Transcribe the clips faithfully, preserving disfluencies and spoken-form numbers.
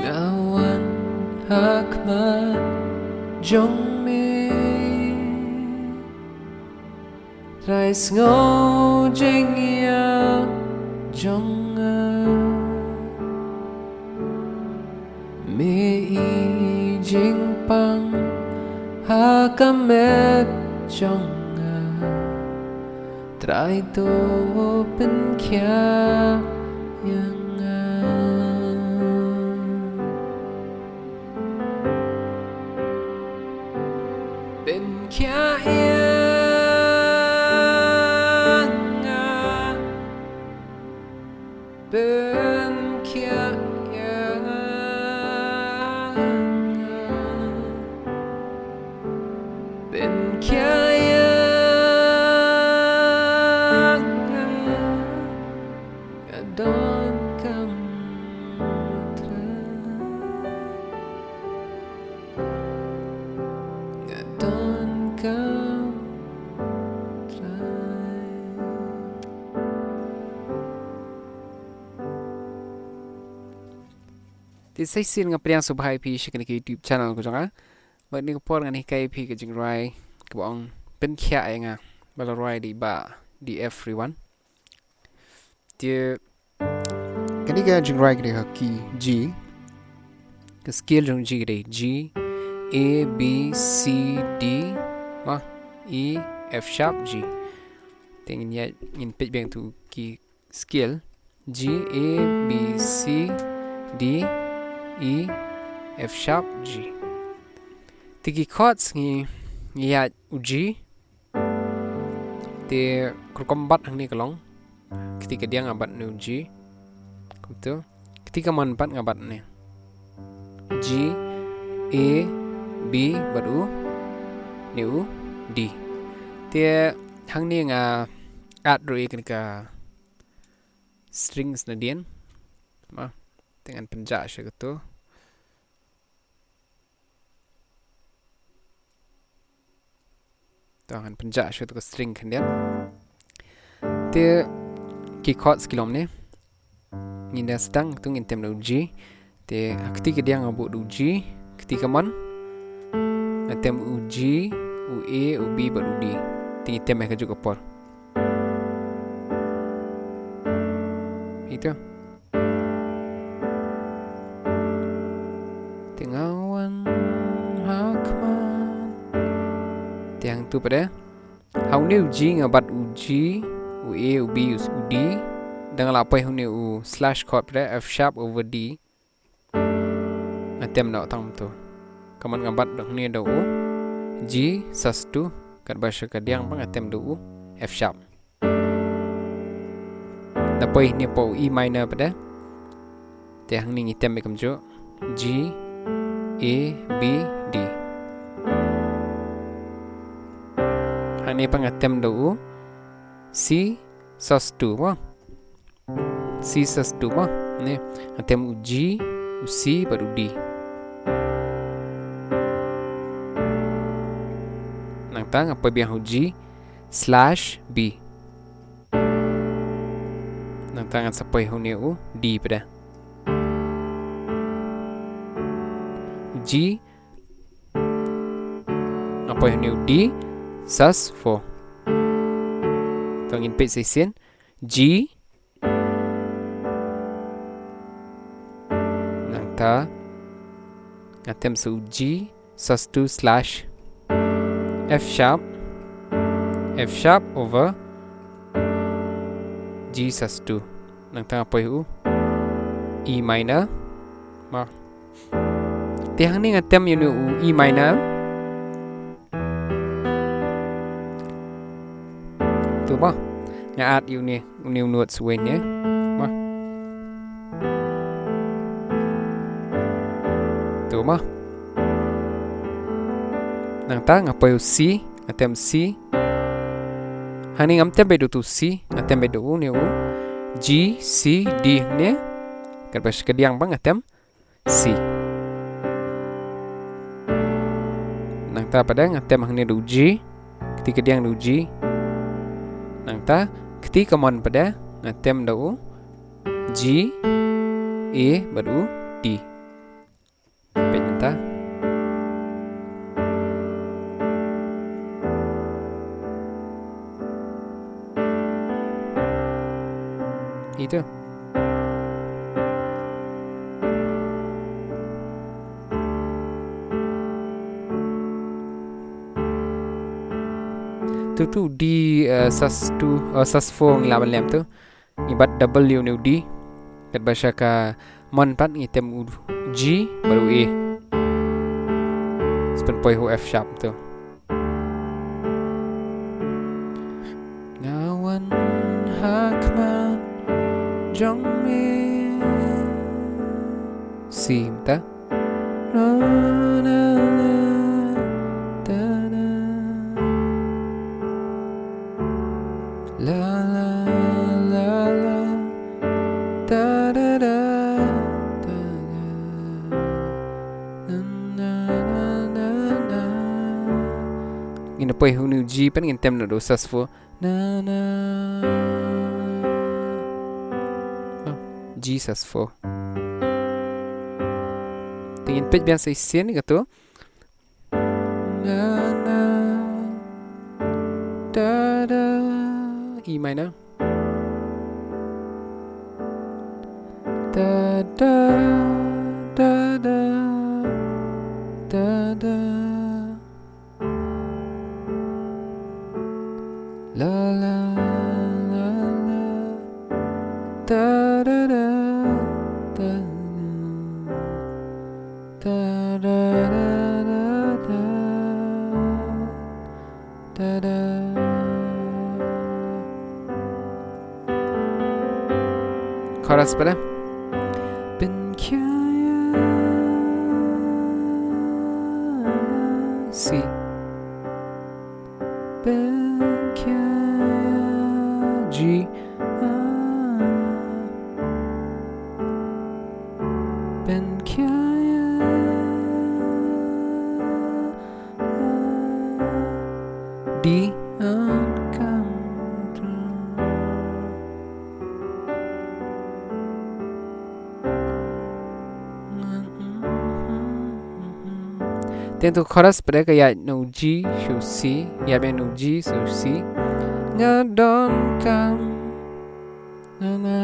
Nga wan ha khmat jong me, Trai, sngew jingïap jong nga. Me i jingpang ha ka met jong nga. Trai, to pynkhiah ïa nga. Pynkhiah ïa nga. Pynkhiah ïa nga. Pynkhiah ïa nga. Nga donkam, Trai. Nga donkam, Trai. Te sa shisien nga pdiang sngewbha ïa phi sha kane ka YouTube channel ka jong nga. Bad kane ka por ngan hikai ïa phi ka jingrwai kaba ong Pynkhiah ïa nga, ba la rwai da i Bah D F Riwan. Te kane ka jingrwai ka dei ha key G. Ka scale jong G ka dei G, A, B, C, D, ma, E, F sharp, G. Te ngin ïa, ngin peit biang tu key scale. G, A, B, C, D, E, F sharp, G. Te ki chords ngi, ngi ïa u G. Te ka rukom bat hangne ka long, kti kadiang nga bat ne u G. Kumtu. Kti kamon pat nga bat ne. G, A, B bad u, ne u D. Te hangne nga add ruh ïa kane ka strings nadien. Ma, te ngan pynjah sha katu. To ngan pynjah sha katu ka string khyndiat. Te ki chords ki long ne. Ngin da sdang tu ngin tem da u G. Te ha kti kadiang nga buh da u G, kti kamon nga tem u G, u A, u B bad u D. Te ngi tem ha kajuh ka por. Ito. Te nga wan ha khmat. Te hangtu pat de. Ha une u G nga bat u G, u A, u B, u, u D. Da nga la poi ha une u slash chord pat de, F sharp over D. Nga tem noh tang tu. Kamon nga bat da hangne da u G sus two, katba sha kadiang pat nga tem da u F sharp. Da poi hangne pat u E minor pat de. Te hangne ngi tem beit kumjuh. G, A, B, D. Hangne pat nga tem da u C sus two mo. C sus two mo. Ne, nga tem u G, u C bad u D. Nangta nga poi biang ha u G slash B. Nangta ngan sa poi ha une u D pat de. U G, nga poi ha une u D sus four. To ngin peit shisien. G. Nangta nga tem sa u G sus two slash F sharp, F sharp over G sus two. Nangta nga poi u E minor. Ma. Te hangne nga tem ïa une u E minor. Tu mo. Nga add ïa une, une u note sa uwei ne. Ma. Tu mo. Nangta nga poi u C, nga tem C. Hangne ngam tem beit da utu C, nga tem beit da une u G, C, D hangne. Katba sha kadiang pat nga tem C. Nangta pat de nga tem hangne da u G, kti kadiang da u G. Nangta kti kamon pat de nga tem da u G, A bad u D. Tu tu D, eh, sus two, eh, sus four ngi lah ban lem tu. Ngi bat double ïa une u D. Katba sha ka mon pat ngi tem u G bad u A. Sa pynpoi ha u F sharp tu. Nga wan ha khmat jong me. C mynta. La la la la. Da da da. Da da. Na na na na na. Ngin poi ha une u G pat ngin tem noh da u sus four. Na na. Oh, G sus four. Te ngin peit biang sa shisien katto. Na na. Da da. E minor. Da da da da da da. La la la la. Da da da da da. Da da da da da. Da da. Chorus pat de. Pynkhia ïa C. Pynkhia ïa G. Ah. Pynkhia ïa D. Te tu chorus pat de ka ïaid na u G sha u C, ïaid na u G sha u C. Nga donkam. Na na.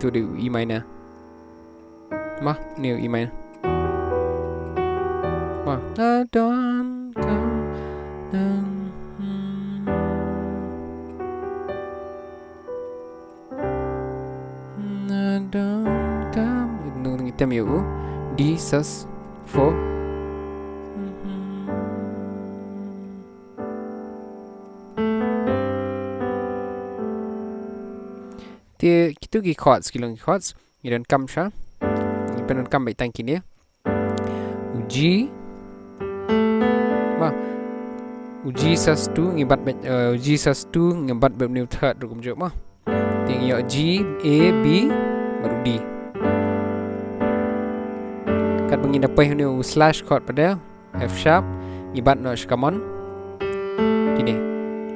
Tu dei u E minor. Mo, une u E minor. Mo, nga donkam. Na, hmm. Nga donkam. Ngi tem ïa u D sus four. Te kitu ki chords, ki long ki chords. Ngi donkam sha. Ngi pyndonkam beit tang kine. U G. Mo. U G sus two ngi bat beit, eh, u G sus two ngi bat beit une u third ruh kumjuh mo. Te ngi ïoh G, A, B bad u D. Katba ngi da poi ha une u slash chord pat de. F sharp, ngi bat noh sha ka mon. Kine.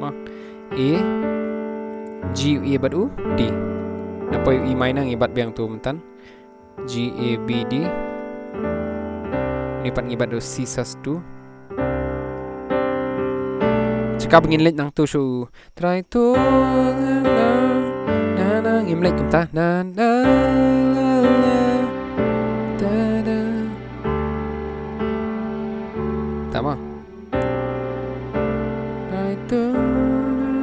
Mo. A, G, A bad u D. Na poi u E minor ngi bat biang tu mynta. G, A, B, D. Une pat ngi bat da u C sus two. Sha kaba ngin leit nangtu sha u Trai to na na na na ngim leit kumta na na la la da da. Tama. Trai to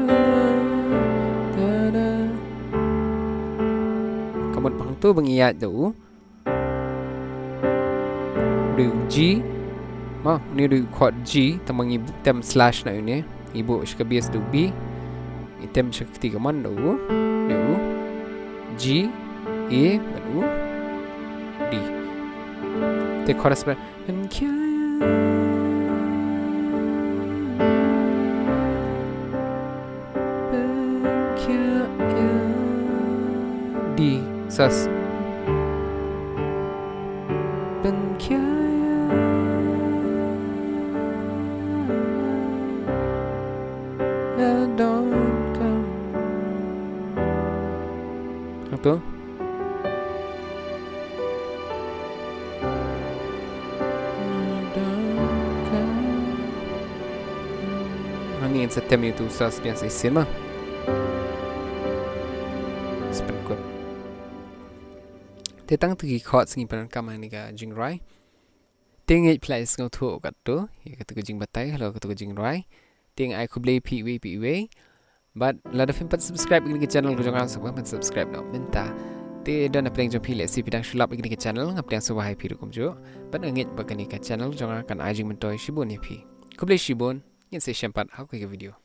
na na da da. Ka mut ba hangtu ba ngi ïaid da u. Dei u G. Mo, une dei u chord G, tangba ngi tem slash na une. Ngi buh sha ka bass da u B. Ngi tem sha ka kti kamon da u. Dei u G, A, bad u D. Te chorus ba. D sus. Hangtu. Hangne ngin sa tem ïa utu u sus biang sa shisien mo. Sa pynkut. Te tang tu ki chords ngi pyndonkam ha kane ka jingrwai. Te ngeit phi la sngewthuh katto ïa katu ka jingbatai halor katu ka jingrwai. Te nga ai khublei phi iwei pa iwei. Bad lada phim pat subscribe ïa kane ka channel ka jong nga, sngewbha ban subscribe noh mynta. Te don na pdeng jong phi lehse phi dang shu lap ïa kane ka channel, nga pdiang sngewbha ïa phi ruh kumjuh. Bad nga ngeit ba kane ka channel jong nga kan ai jingmyntoi shibun ïa phi. Khublei shibun, ngin sa ïashem pat ha kawei ka video.